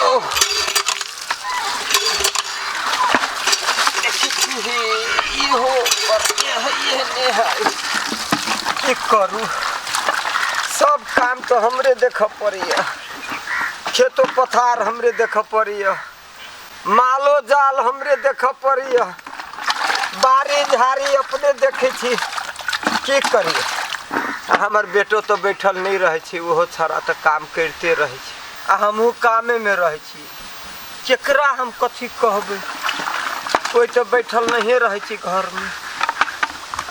ओह देखै छी इहो बढ़िआँ है एहने है। की करू, सब काम तऽ हमरे देखऽ पड़ैया, खेतो पथार हमरे देखऽ पड़ैया, मालो जाल हमरे देखऽ पड़ैया, बाड़ी झाड़ी अपने देखै छी। की करियै, आ हमर बेटो तऽ बैठल नहि रहै छै, ओहो छड़ा तऽ काम करिते रहै छै, आ हमहूँ कामेमे रहै छी। केकरा हम कथी कहबै, कोइ तऽ बैठल नहिए रहै छै घरमे।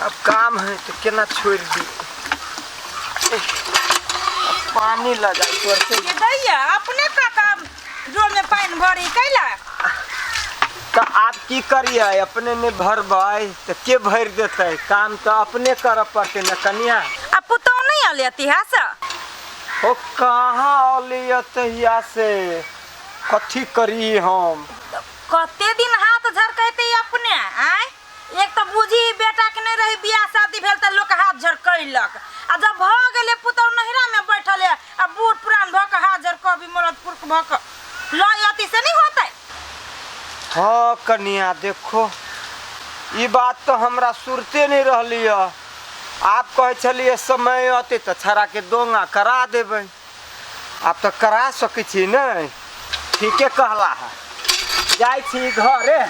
आब काम है तऽ केना छोड़ि दी। पानी लऽ जाइ पड़तै। ये दैया अपने काका जोर में पानि भरी कैला। तऽ आब की करियै, अपने नहि भरबै तऽ के भरि देतै? काम तऽ अपने करऽ पड़तै ने कनिया। आ पुतहु नहि अलै तिहा से? ओ कहाँ अलै तहिया से, कथी करी हम? कते दिन हाथ झरकैते अपने आय? एक तऽ बुझी बेटा के नहीं रही, बियाह शादी भेल तऽ लोक हाथ झरकैलक, आ जब भऽ गेलै पुतहु नहिरा में बैठल है आ बूढ़ पुरान भऽ के हाथ झरकबी, मरद पुरख भऽ के लऽ अती से नहीं होतै। हाँ कनिया देखो, ई बात तऽ हमरा सुरते नहीं रहली है। आप कहै छलियै समय अतै तऽ छड़ाके दोंगा करा देबै, आब तऽ करा सकै छी नहि? ठीके कहला है, जाइ छी घरे आ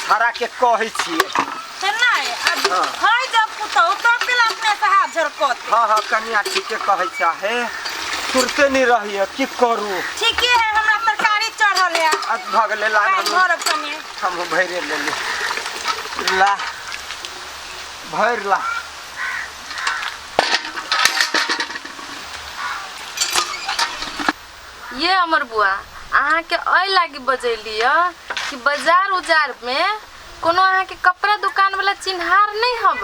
छड़ाके कहै छियै। से नहीं अब है जब पुतहु तब गेल अपने से हाथ झरकत। हाँ हाँ कनिया ठीके कहै चाहे, सुरते नहीं रही, की करू। ठीके है, हमरा तरकारी चढ़ल है। अब भऽ गेलै ला। पानि भरब कनि। हमहूँ भरिए लेली, ला भरि ला। ये हमर बुआ, अहाँके एहि लागी बजैली यऽ कि बाजार उजार में कोनो अहाँके कपड़ा दुकान वाला चिन्हार नहीं हब?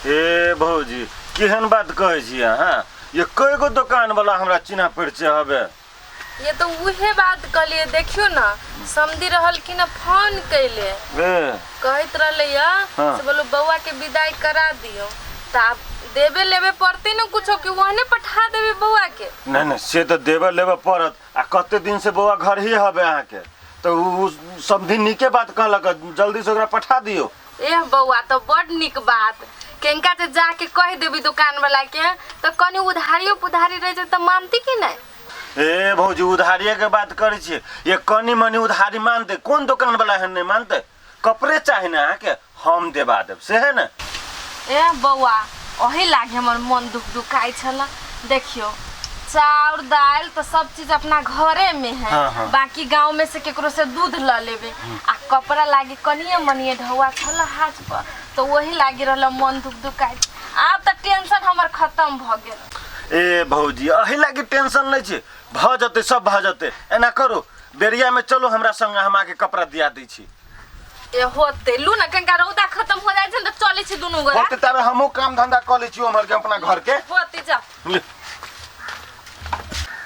ए भौजी, केहन बात कहै छी अहाँ? ये कय गो दुकान वाला हमरा चिन्हा परिचय हबे। ये तो उहे बात कहलिए। देखियो ना, समझी रहलखिन फोन कैले। ए कहैत रहले या से बोलो बउआ के विदाई करा दियो, त आब देबे लेबे पड़ते न कुछो कि ओहने पठा देबे बउआ के? नहीं नहीं, से तो देबे लेबे पड़त। आ कते दिन से बउआ घर ही हबे अहाँके, तो उ समझी नीके बात कहलक, जल्दी से ओकरा पठा दियो। एह बउआ, तो बड नीक बात। केनका जे जाके कह देबी दुकान वाला के तो कनी उधारियो पुधारी रह जाए तो मानती कि नहीं? ए भौजी, उधारिये के बात करै छियै, ये कनी मनी उधारी मानते? कोन दुकान वाला एहन नहीं मानते? कपड़े चाही ने अहाँके, हम देबा देब, से है ने। ए बौआ, ओही लागे हमर मन दुख दुखाइ छल। देखियो, चाउर दालि तो सब चीज अपना घरे में है। हाँ। बाकी गांव में से केकरो से दूध ल लेबे, आ कपड़ा लागी कनिए मनिए ढौआ छल हाथ पर, तो वही लागी रहल मन दुख दुखाइ। आब तऽ टेंशन हमर खत्म भऽ गेल। ए भौजी, एहि लागी टेंशन नहि छै, भऽ जेतै, सब भऽ जेतै। एना करू, बेरिया में चलू हमरा संगे, हम अहाँके कपड़ा दिया दै छी। ए होते लू ना, कनिका रौदा खत्म हो जाइ छै ने तऽ चलै छी दुनू गोरा। होते, ताबे हमहूँ काम धंधा कऽ लै छी उम्हर के, अपना घर के। होते, जा। ले।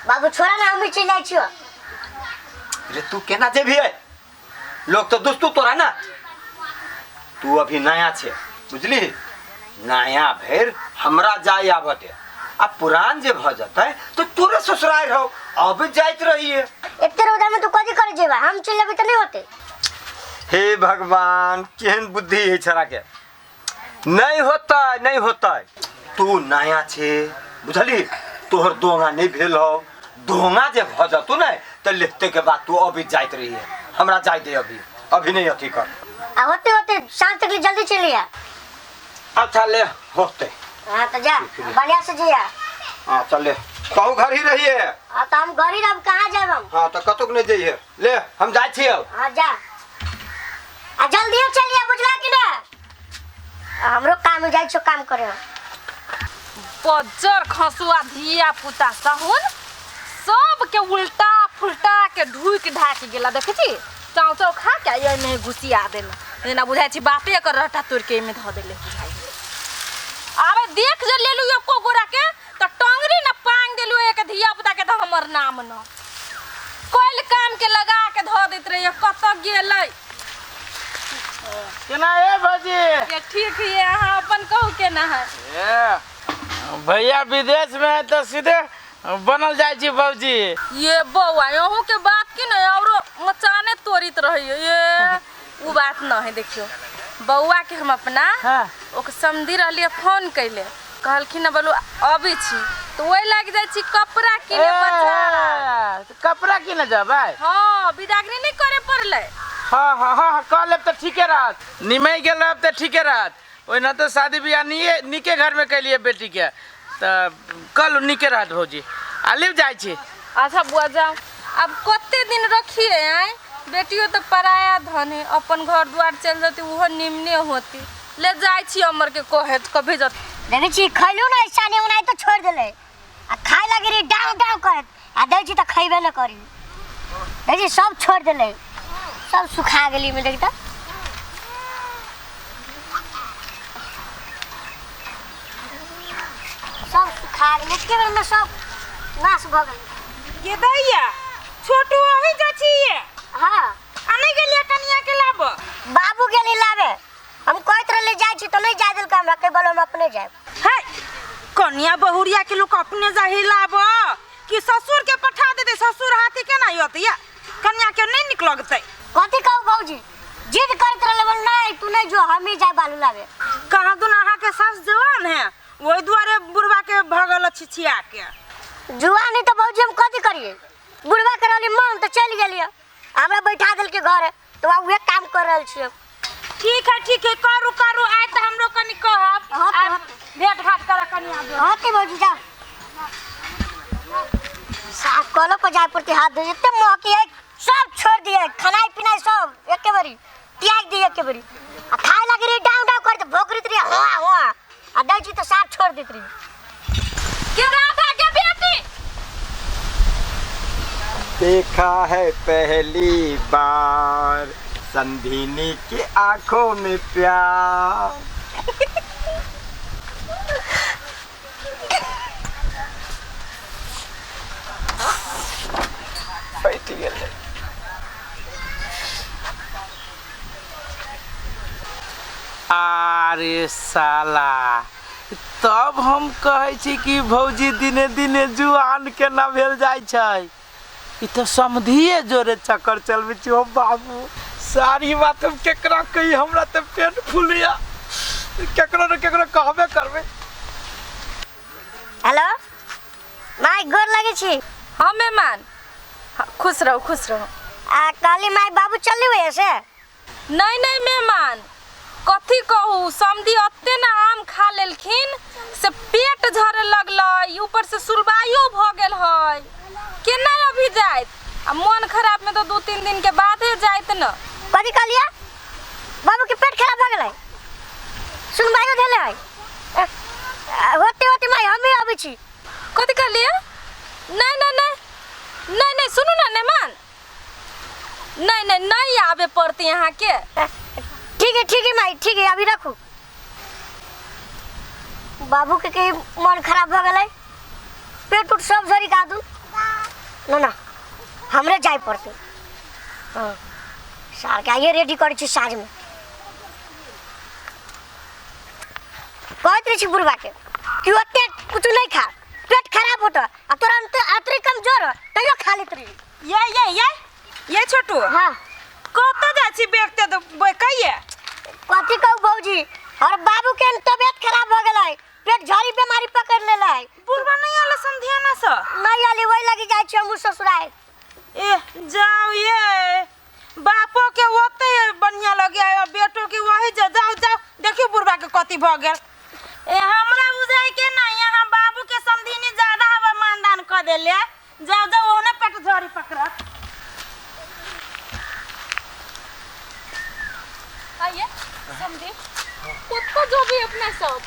बाबू छोड़ा ना, हम चलि जाइ छियो। रे तू केना जेबही? लोग तो दोस्तू तोरा ना, तू अभी नया छे बुझली, नया भरि हमरा जाय आबऽ दे, आ पुरान जे भऽ जेतै तो तोरे ससुराल रहो, अब जाइत रहिए। एते रौदा में तू कथी करे जेबा? हम चलि जेबै तऽ नहि होतै? हे भगवान, केहन बुद्धि है छड़ा के। नहीं होतै, नहीं होतै, तू नया छे बुझली, तोहर दोंगा नहीं भेल हो। दोंगा जे भऽ जतौ ने तऽ लेते के बाद तू अभी जाइत रहिए। हमरा जाय दे अभी, अभी नहीं अथी कर। आ होते होते साँझ तक जल्दी चलि आ। अच्छा ले, होते। हाँ तो जा, बढ़िया से जिया। हाँ चल ले, कहूँ घर ही रहिए। हाँ तो हम घर ही रहब, कहाँ जाब हम? हाँ तो कतुक नहीं जइए, ले हम जाइ छी अब। हाँ जा, आ जल्दी चलिए, बुझला कि ना? आ हमरो काम जाइ छो, काम करे। बज्जर खसुआ धिया पुता सहुन सबके उल्टा फुलटा के ढुकि ढाकि गेला। देखै छी, चाव चाव खा के एहिमे घुसिया देला, जेना बुझाइ छै बापे एकर रहटा तोड़ि के एहिमे धऽ देले बुझाइ। आबे देख जे लेलु एको गोरा के तऽ टंगरी न पांग देलु एक धिया पुता के, तऽ हमर नाम न। कोइल काम के लगा के धऽ दैत रहिए, कतऽ गेलै? केना ए भौजी? ये ठीक ये, अहाँ अपन कहू केना है? ए भैया विदेश में है तऽ सीधे बनल जाइ छी भौजी। ये बौआ, अहूँ के बात की नहीं औरो मचाने तोड़ित रहियो ये उ बात न है। देखियो बौआ के हम अपना हाँ। ओकर समधी रहलिए फोन कैले कहलखिन बोलू अबै छी तो वही लाग जाइ छी कपड़ा किने बजार। कपड़ा किने जेबै? हाँ बिदागरी नहीं करे पड़लै। हाँ हाँ हाँ कह लेब तऽ ठीके रहत, निमय गेल रहब तऽ ठीके रहत। ओहिना तऽ शादी बियाह नीके घरमे कैलिए बेटीके, तऽ कल नीके रहत भौजी। आ लिब जाइ छी। अच्छा बुआ जाओ, अब कते दिन रखिए आए, बेटियों तो पराया धन है, अपन घर द्वार चल जाती उहो निमने होती। ले जाइ छी अमर के कहे कभी जत देखै छी खैलू ना ऐसा नहीं ओनाही तो छोड़ देले आ खाए लागे रे डाउ डाउ करत आ दै छी त खैबे न करी। देखै छी सब छोड़ देले, सब सुखा गेली में। देखी त सब सुखा गेलै, एके बेर में सब नाश भ गेलै। ये दैया छोटू वही जा छी ये। हाँ आ नहीं गेलिए कनिया के लाब? बाबू गेली लाबे, हम कहत रहले जाइ छी त नहीं जाय देलकै हमरा, कह बोलो हम अपने जायब। है कनिया बहुरिया के लोग अपने जाही लाब कि ससुर के पठा देते? ससुर हाथी केना अतैया, कनिया के नहीं निक लगतै। कथी कहू भौजी, जिद करत रहले बोल नहीं तू नहीं जो हम ही जाय बालू लाबे। कहाँ दुन अहाँ के सास जवान है वही दुआरे बुढ़वा के भगल छिछिया के। जुआ नहीं तो भौजी हम कथी करिए, बुढ़वा के रहली मन तो चलि गेलिए, हमरा बैठा देलकै घर तो आब उहे काम कर रहल छियै। ठीक है ठीक है, करू करू आए तो हमरो कनी कहब। हाँ, भेंट घाट कर कनी आबो। हाँ ते भौजी जाओ। साफ कलो पर जाय पड़ती, हाथ धोए एते महकी है सब छोड़ दिए, खानाई पिनाई सब एके बेरी त्याग दिए एके बेरी। आ खाए लागे रे डाउ डाउ करते भोकरित रे हुआ हुआ आ दै छी तो साफ छोड़ देत रे। के राधा के बेटी देखा है पहली बार संधिनी की आंखों में प्यार। बैठ गेलै। अरे साला तब हम कहै छी कि भौजी दिने दिने जुआन केना भेल जाइ छै, ई तऽ समधिए जोरे चक्कर चलबै छी। हो बाबू सारी बात हम केकरा कही, हमरा तऽ पेट फूलिया, केकरो ने केकरो कहबे करबै। हेलो माय गोर लगै छी। हाँ मेहमान खुश रहो खुश रहो। आ कहली माय बाबू चलली हुए से? नहीं नहीं मेहमान कथी कहू, समधी अत्ते ना आम खा लेलखिन से पेट झरे लगलै, ऊपर से सुलबाइयो भ गेल है, केना अभी जाइत? आ मन खराब में तो 2-3 दिन के बादे जाइत न। कथी कहलिए? बाबू के पेट खराब भ गेलै, सुनबाइयो भेलै है। होते होते माय हमी अबै छी। कथी कहलिए? नहीं नहीं नहीं नहीं नहीं सुनू ना मेहमान, नहीं नहीं नहीं आबे पड़ती यहाँ के। ठीक है ठीक है माई ठीक है, अभी रखू। बाबू के कहीं मन खराब भ गेलै, पेट उट सब झरी का दू ना ना हमरे जाय पड़तै। हाँ सार के आइए रेडी करै छी साँझ में। कहैत रहै छी बुढ़वा के कि ओते कुछ नहीं खा, पेट खराब होता आ तोरा अतरे कमजोर हो तैयो खा लेत रही। ये ये ये ये छोटू। हाँ कतऽ जाइ छी बेगते तो कहिए? कथी कहू भौजी, और बाबू के तबियत खराब हो गेलै, पेट झड़ी बीमारी पकड़ लेलै। बुढ़वा नहीं आले समधियाना से? नहीं आले, वही लगी जाइ छी हमहूँ ससुराल। ए जाओ ये बापो के ओते बढ़िया लगे और बेटो के वही जा। जाओ जाओ देखियो बुढ़वा के कथी भ गेल। ए हमरा बुझाइ के ना यहाँ बाबू के समधिनी ज्यादा हवा मानदान क देले। जाओ जाओ ओने पेट झड़ी पकड़त। आइए समधी कुत्ता जो भी अपना सब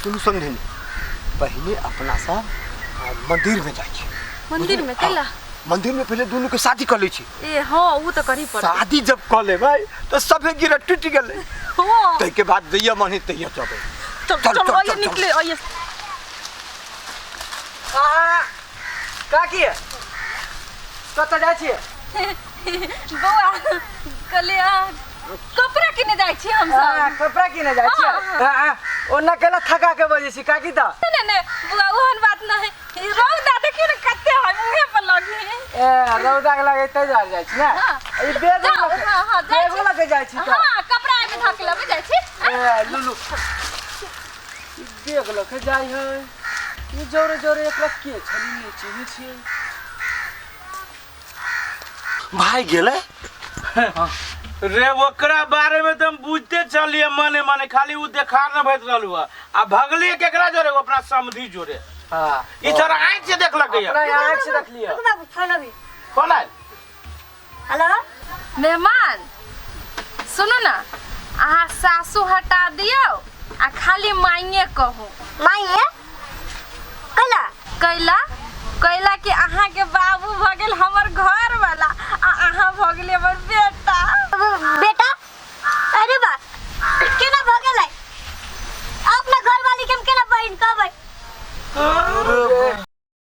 सुनू समधिनी, पहले अपना सब मंदिर में जाइ छी। मंदिर में केला? मंदिर में पहले दोनों के शादी कर लै छी। ए हाँ उ तो करी पड़त। शादी जब कर लेबै तो सबे गिरह टूट गेलै। हां तै के बाद जइया मन है तैया चलबै। चल चल आइए निकले आइए। आ का किए कतऽ जाइ छी? बौआ कहलिए कपड़ा किने जाइ छी हम सब। कपड़ा किने जाइ छी? हां ओना केला थका के बजै छी काकी त? नहीं नहीं बुआ ओहन बात नहीं, रौदा देखियो ने कते है मुहे पर लग ए रौदा के लागे तै दुआरे जाइ छी ने। ई बेगो जाउ, लऽ के- हाँ, हाँ, जाइ बेगो छी। लऽ के जाइ छी तऽ। हाँ, कपड़ा एहिमे धऽ के लबै जाइ छी। ए लुलु, ई बेग लऽ के जाइ है। ई जोरे जोरे एकरा के छली नहि चिन्है छियै। भाई गेलै। रे ओकरा बारे में तो हम बुझते चलिए मने मने, खाली उ देखार न भैत रहलू है। आ भगली केकरा जोरे? ओ अपना समधी जोरे। हाँ। ई तोरा आँखि से देखलक अपना आँख से देखलियै। रुकू बाबू, फोन अभी। कौन आयल? हेलो। मेहमान सुनू ने, अहाँ सासू हटा दियौ आ खाली माइए कहू। माई है कैला? कैला कैला कि अहाँके बाबू भऽ गेल हमर घर वाला आ अहाँ भऽ गेलियै हमर बेटा। बेटा? अरे बा, केना भऽ गेलै? अपना घरवाली के हम केना बहिन कहबै? अरे।